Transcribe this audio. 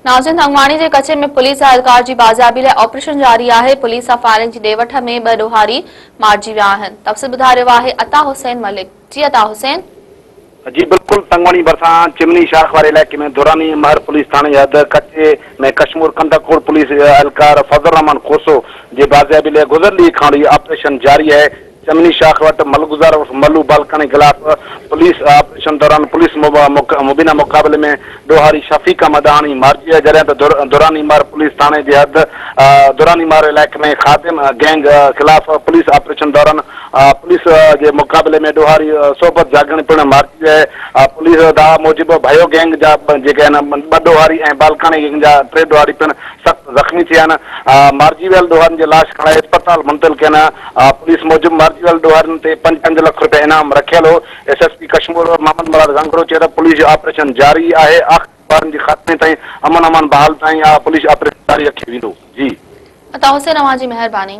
ناظرين تنگواڻي جي ڪچي ۾ پوليس اهلڪار جي بازيابي لاء آپريشن جاري آهي، پوليس سان فائرنگ جي ڏي وٺ ۾ ٻه ڏوهاري مارجي ويا آهن، تفصيل ٻڌائي رهيو آهي عطا حسين ملڪ، جي عطا حسين. جي بلڪل تنگواڻي ڀرسان چمني شاخ واري علائقي ۾ دراني مهر پوليس ٿاڻي جي حد ڪچي ۾ ڪشمور ڪنڌڪوٽ پوليس اهلڪار فضل الرحمان کوسو جي بازيابي لاء گذريل ڏينهن کان وٺي آپريشن جاري آهي، چمني شاخ وٽ ملگزار عرف ملو بالڪاڻي خلاف پوليس آپريشن دوران پوليس مبينا مقابلي ۾ ڏوهاري شفيق احمد ڏاهاڻي مارجي ويو جڏهن ته دراني مار پوليس ٿاڻي جي حد دراني مار علائقي ۾ خادم گينگ خلاف پوليس آپريشن دوران پوليس جي مقابلي ۾ ڏوهاري صحبت جاڳڻي پڻ مارجي ويو آهي پوليس دعويٰ موجب ڀيو گينگ جا جيڪي آهن ٻه ڏوهاري ۽ بالڪاڻي گينگ جا ٽي ڏوهاري پڻ سخت زخمي ٿيا آهن مارجي ويل ڏوهارين جي لاش کڻائي اسپتال منتقل ڪيا آهن پوليس موجب مارجي ويل ڏوهارين تي پنج پنج لک رپيا انعام رکيل هو، S S P Kashmore Muhammad Murad Ghanghro چيو ته پوليس جو آپريشن جاري آهي، آخري ڏوهارين جي خاتمي تائين امن امان بحال تائين پوليس آپريشن جاري رکيو ويندو. جي. عطا حسين اوهان جي مهرباني.